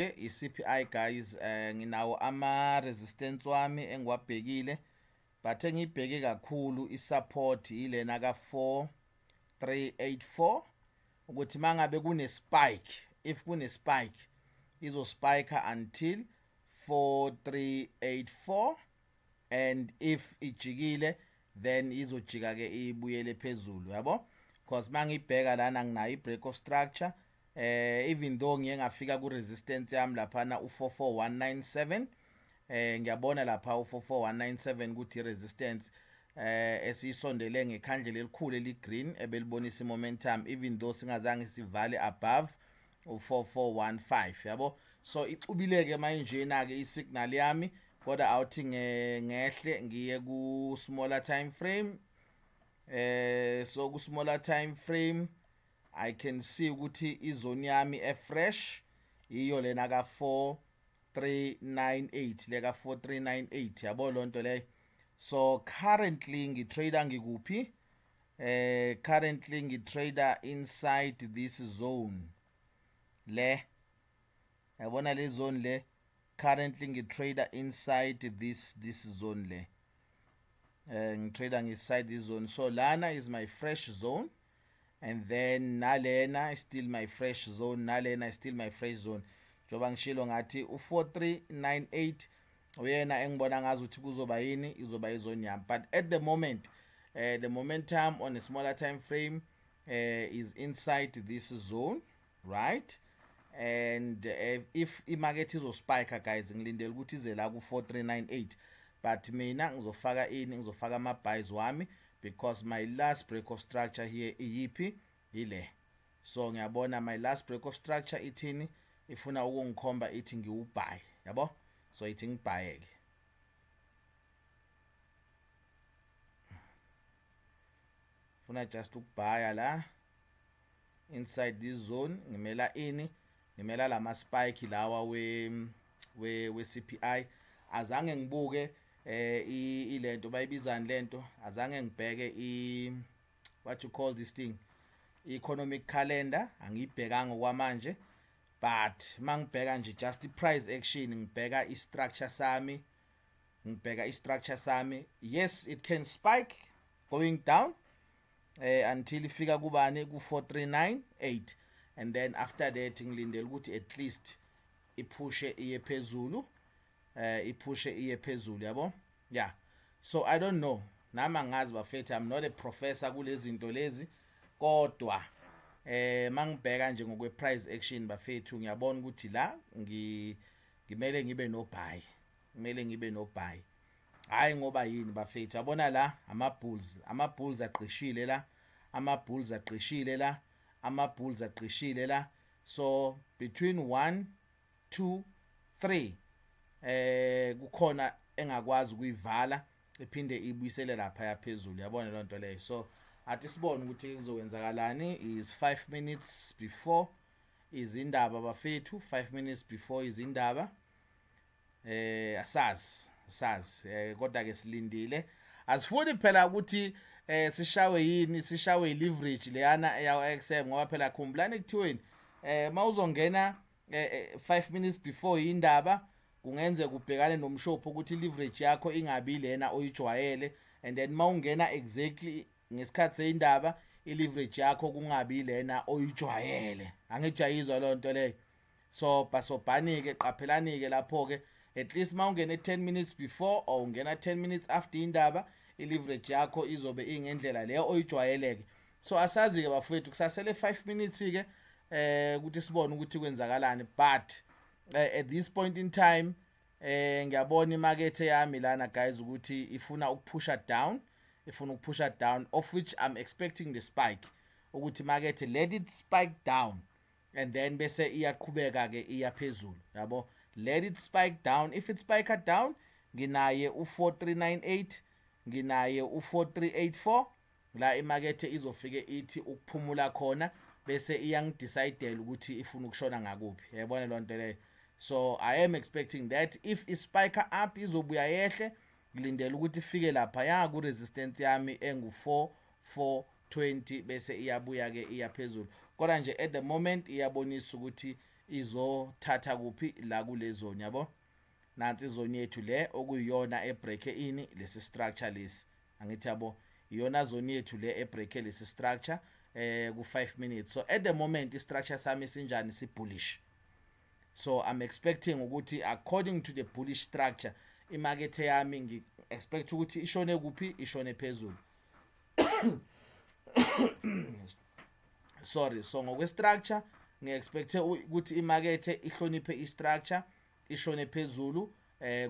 I-CPI, guys, nginawo ama resistance wami engiwabhekile, but engiyibheke kakhulu i-support ilena ka 4384, ukuthi mangabe kune spike, if kune spike, izo spike until 4384, and if ijikile, then izojika ke ibuyele phezulu, yabo, because mangibheka lana nginayo i-break of structure, even though ngiye ngafika ku resistance yami laphana u44197. Ngiyabona lapha u44197 ukuthi resistance esiyisondele ngekhandlela elikhulu eli-green ebelibonisa momentum, even though singazange sivale above u4415, yabo. So ixubileke manjena ke isignal yami, kodwa awuthi ngehle ngiye ku smaller time frame. So ku smaller time frame I can see ukuthi izone yami efresh iyo lena ka 4398, le ka 4398, yabo lonto leyo. So currently ngitrader ngikuphi? Currently ngitrader inside this zone le, yabona le zone le. Currently ngitrader inside this zone le, ngitrader inside this zone. So lana is my fresh zone, and then nalena is still my fresh zone, nalena is still my fresh zone. Njengoba ngishilo ngathi u4398 uyena engibona ngazi ukuthi kuzoba yini, izoba izone yami, but at the moment the momentum on a smaller time frame is inside this zone, right? And if imarket izospike, guys, ngilindele ukuthi ize la ku 4398, but mina ngizofaka ini? Ngizofaka ama buys wami, because my last break of structure here iyiphi? Ile. So ngiyabona my last break of structure ithini? Ifuna ukungikhomba, ithi ngiwubuy, yabo. So ithi ngibhaye ke, funa just ukubhaya la inside this zone. Ngimela ini? Ngimela lama spike lawa we CPI. Azange ngibuke ilento bayibizani lento, azange ngibheke i what you call this thing, economic calendar, angiyibhekanga okwamanje, but mangibheka nje just i price action, ngibheka i structure sami, ngibheka i structure sami. Yes, it can spike going down until ifika kubani? Ku 4398, and then after that ngilindele ukuthi at least iphushe iye phezulu, iphushe iye phezulu, yabo. Yeah, so I don't know, nami angazi bafethu, I'm not a professor kulezi zinto lezi, kodwa mangibheka nje ngokwe price action, bafethu, ngiyabona ukuthi la ngimele ngibe no buy, kumele ngibe no buy. Hayi, ngoba yini bafethu? Yabona la ama bulls, ama bulls aqishile la, ama bulls aqishile la, ama bulls aqishile la. So between 1 2 3 kukhona engakwazi ukuyivala iphinde ibuyisele lapha yaphezulu, yabona lonto leyo. So athi sibone ukuthi kuzokwenzakalani. Is 5 minutes before izindaba, bafethu, 5 minutes before izindaba. Asazi, sazi, kodwa ke silindile. Asifuni phela ukuthi sishawe yini, sishawe leverage leyana ya XM, ngoba phela khumbulani kuthiweni mawuzongena 5 minutes before indaba, kungenzeka ubhekane nomshopho ukuthi leverage yakho ingabi lena oyijwayele, and then mawungena exactly ngesikhathi seyindaba, i-leverage yakho kungabi lena oyijwayele. Angijayizwa leyo nto leyo. So bhasobhani-ke, qaphelani-ke lapho-ke. At least mawungene 10 minutes before or ungena 10 minutes after indaba, i-leverage yakho izobe ingendlela leyo oyijwayeleke. So asazi-ke bafowethu, kusasele 5 minutes-ke ukuthi sibone ukuthi kwenzakalani, but at this point in time ngiyabona imakethe yami lana, guys, ukuthi ifuna ukuphusha down, ifuna ukuphusha down, of which I'm expecting the spike, ukuthi market, let it spike down and then bese iyaqhubeka ke iya phezulu, yabo. Let it spike down. If it spike down, nginaye u4398, nginaye u4384 la imakethe izofike ithi ukuphumula khona, bese iyangidecide ukuthi ifuna ukushona ngakuphi, yayibona loo nto leyo. So I am expecting that if ispike up izobuya yehle, ngilindele ukuthi ifike lapha ya ku resistance yami engu 4420, bese iyabuya ke iya phezulu. Kodwa nje at the moment iyabonisa ukuthi Izothatha kuphi? La kule zone, yabo. Nansi izone yethu le okuyiyona ebreak ini lesi structure lesi, angithi yabo? Iyona zone yethu le ebreak lesi structure ku 5 minutes. So at the moment i structure sami sinjani? Si bullish. So I'm expecting ukuthi according to the bullish structure, imakethe yami ngi expect ukuthi ishone kuphi? Ishone phezulu, sorry. So ngokwe structure ngi-expecte ukuthi imakethe ihloniphe i-structure, ishone phezulu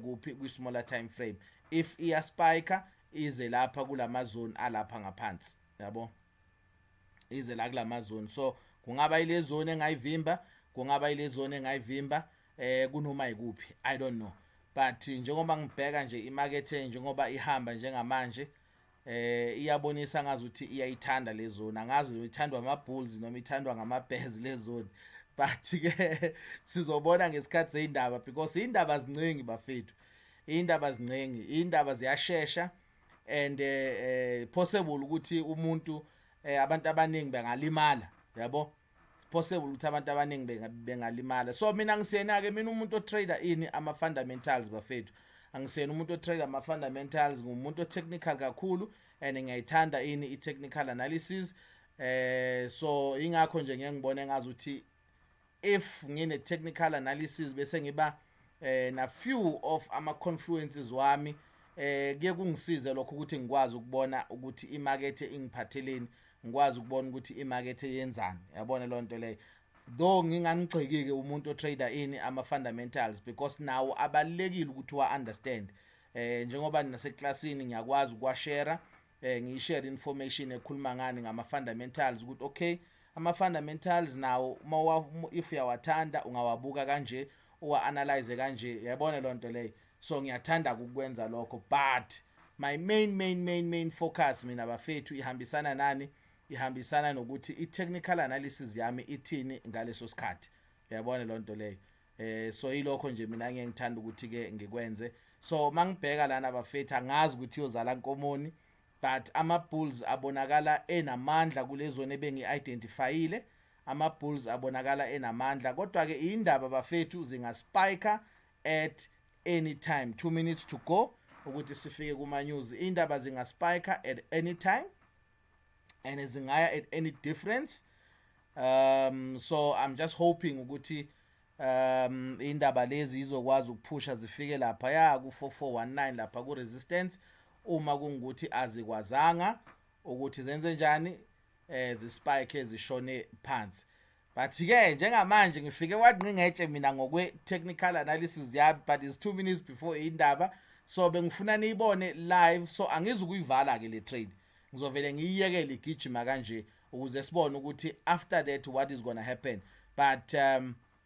kuphi? Kwi-smaller time frame. If iya spike, ize lapha kulama zone alapha ngaphansi, yabo, ize la kulama zone. So kungaba ile zone engayivimba, kungaba ile zone engayivimba kunoma yikuphi, I don't know. But njengoba ngibheka nje imakethe, njengoba ihamba njengamanje, iyabonisa ngazuthi iyayithanda le zone. Angazi ithandwa ama bulls noma ithandwa ngama bears le zone, but ke sizobona ngesikhathi sezindaba, because indaba ziningi bafethu, indaba ziningi, indaba ziyashesha and possible ukuthi umuntu abantu abaningi bengalimala, yabo. Possible ukuthi abantu abaningi bengalimala. So mina ngisiyena ke mina umuntu otrader ini? Ama fundamentals bafethu. Angisiyena umuntu otrader ama fundamentals, ngumuntu o-technical kakhulu and ngiyayithanda ini? I-technical analysis. So ingakho nje ngeke ngibone ngazi ukuthi if ngine technical analysis bese ngiba na few of ama confluences wami, kuye kungisize lokho ukuthi ngikwazi ukubona ukuthi imakethe ingiphatheleni, ngikwazi ukubona ukuthi imakethe yenzani, yabona leyo nto leyo. Though ngingamgxeki-ke umuntu otrader ini? Ama-fundamentals, because nawo abalulekile ukuthi wa-understand. Njengoba naseklasini ngiyakwazi ukuwashare, ngiyishare information ekhuluma ngani? Ngama-fundamentals, ukuthi okay, ama-fundamentals nawo uma if uyawathanda ungawabuka kanje, uwa-analyze kanje, yabona leyo nto leyo. So ngiyathanda ukukwenza lokho, but my main main main main focus mina bafethu ihambisana nani? Ihambisana nokuthi i-technical analysis yami ithini ngaleso sikhathi, uyabona leyo nto leyo. So yilokho nje mina ngeke ngithanda ukuthi ke ngikwenze. So mangibheka lana bafethu, angazi ukuthi iyozala nkomoni, but ama bulls abonakala enamandla kule zone ebengi-identifyile. Ama bulls abonakala enamandla, kodwa ke indaba bafethu zingaspike at any time. 2 minutes to go ukuthi sifike kuma news. Indaba zingaspike at any time and zingaya at any difference. So I'm just hoping ukuthi indaba lezi izokwazi ukuphusha zifike lapha ya ku 4419 lapha ku resistance. Uma kungukuthi azikwazanga ukuthi zenze njani, zispike zishone phansi. But ke njengamanje ngifike kwangqingetshe mina ngokwe technical analysis yami, but it's 2 minutes before indaba, so bengifuna niyibone live. So angizukuyivala ke le trade, ngizovele ngiyiyekele igijima kanje ukuze sibone ukuthi after that what is going to happen. But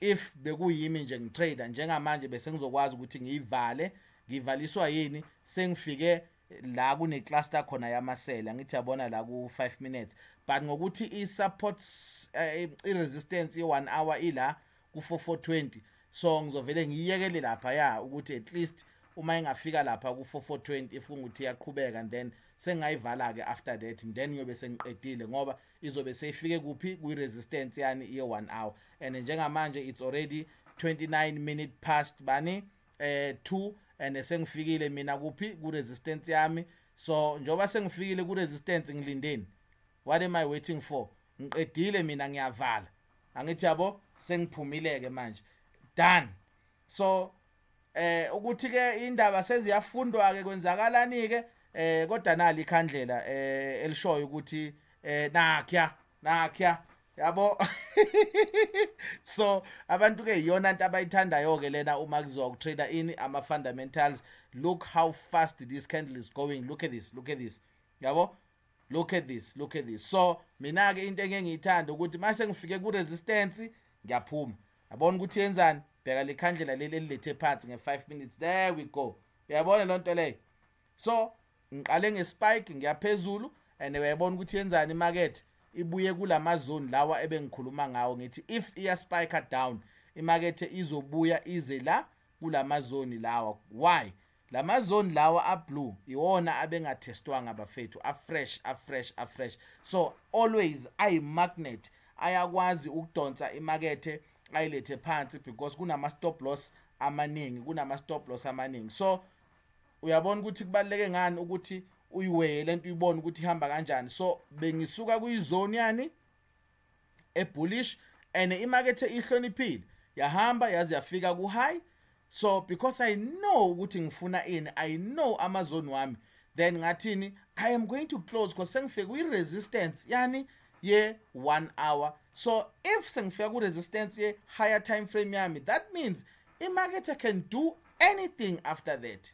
if bekuyimi nje ngitrader njengamanje, bese ngizokwazi ukuthi ngiyivale. Ngivaliswa yini? Sengifike la kune cluster khona yamasela, ngithi yabona la ku 5 minutes. But ngokuthi i support, i resistance ye 1 hour ila ku 4420, so ngizovele ngiyekele lapha ya ukuthi at least uma ingafika lapha ku 4420, if kungukuthi iyaqhubeka, and then sengayivala ke after that, and then ngiyobe sengiqedile ngoba izobe seyifike kuphi? Kwi resistance yani ye 1 hour. And njengamanje it's already 29 minute past bani? 2, and sengifikile mina kuphi? Ku resistance yami. So njoba sengifikile ku resistance, ngilindeni? What am I waiting for? Ngiqedile mina, ngiyavala, angithi yabo? Sengiphumile ke manje, done. So ukuthi ke indaba seziyafundwa ke, kwenzakalani ke? Kodwa nali ikhandlela elishoyo ukuthi nakya nakya, yabo. So abantu ke iyona into abayithandayo ke lena uma kuziwa ukutrader ini? Ama fundamentals. Look how fast this candle is going. Look at this, look at this, yabo. Look at this, look at this. So mina ke into engeke ngiyithanda ukuthi mase ngifike ku resistance ngiyaphuma. Yabona ukuthi yenzani? Bheka le khandlela leli elilethe phansi nge-5 minutes. There we go, uyabona loo nto leyo. So ngiqale ngespike ngiyaphezulu and uyayibona ukuthi yenzani imarket, ibuye kulama zone lawa ebengikhuluma ngawo, ngithi if iya spike down imarket izobuya ize la kulama zone lawa. Why lama zone lawa a blue? Iwona abengathestwanga bafethu, afresh, afresh, afresh. So always ayi magnet, ayakwazi ukudonsa imakethe. Ayilethe phansi because kunama stop loss amaningi, kunama stop loss amaningi. So uyabona ukuthi kubaluleke ngani ukuthi uyiweye lento, uyibone ukuthi ihamba kanjani. So bengisuka kuyizone yani ebullish and imarket ihloniphile, yahamba yaze yafika ku high. So because I know ukuthi ngifuna ini, I know amazone wami, then ngathini? I am going to close because sengifike kwi resistance yani ye 1 hour. So if sengifika ku resistance ye higher time frame yami, that means imarket can do anything after that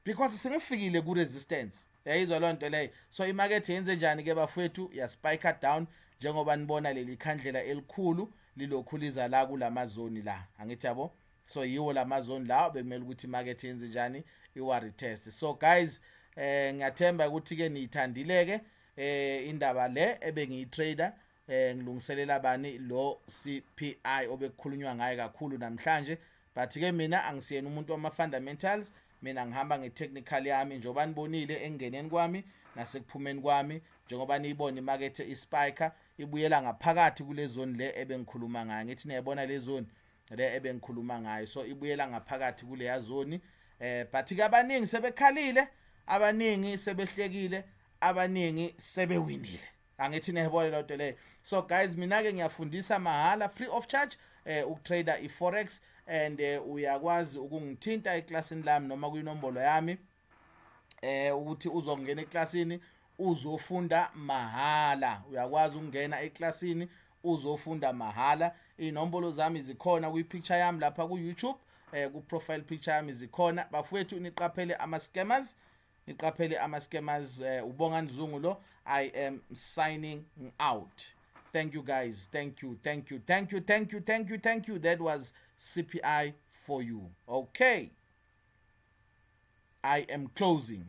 because sengifikile ku resistance. Yayizwa loo nto leyo? So imarket yenze njani ke, bafowethu? Ya spike down njengoba nibona leli khandlela elikhulu lilokhu liza la kulamazoni la, angithi yabo? So yiwo lamazoni lawo bekumele ukuthi imarket yenze njani? Iwa retest. So guys, ngiyathemba ukuthi ke niyithandile ke indaba le ebengiyitrader, ngilungiselela bani? Lo CPI obekukhulunywa ngaye kakhulu namhlanje. But ke mina angisiyena umuntu wama fundamentals, mina ngihamba nge-technical yami, njengoba nibonile engeneni kwami nasekuphumeni kwami, njengoba niyibona imakethe ispike ibuyela ngaphakathi kule zone le ebengikhuluma ngayo. Ngithi niyayibona le zone le ebengikhuluma ngayo? So ibuyela ngaphakathi kuleya zone. But ke abaningi sebekhalile, abaningi sebehlekile, abaningi sebewinile, angithi niyayibona loo nto leyo? So guys, mina ke ngiyafundisa mahala, free of charge, ukutrader i-forex and uyakwazi ukungithinta eklasini lami noma kwinombolo yami ukuthi uzongena eklasini uzofunda mahala. Uyakwazi ukungena eklasini uzofunda mahala. Inombolo zami zikhona kwi-picture yami lapha ku-YouTube, ku-profile picture yami zikhona. Bafowethu, niqaphele ama-scammers, niqaphele ama-scammers. Ubongani Zungu lo. I am signing out. Thank you guys, thank you, thank you, thank you, thank you, thank you, thank you. That was CPI for you. Okay, I am closing.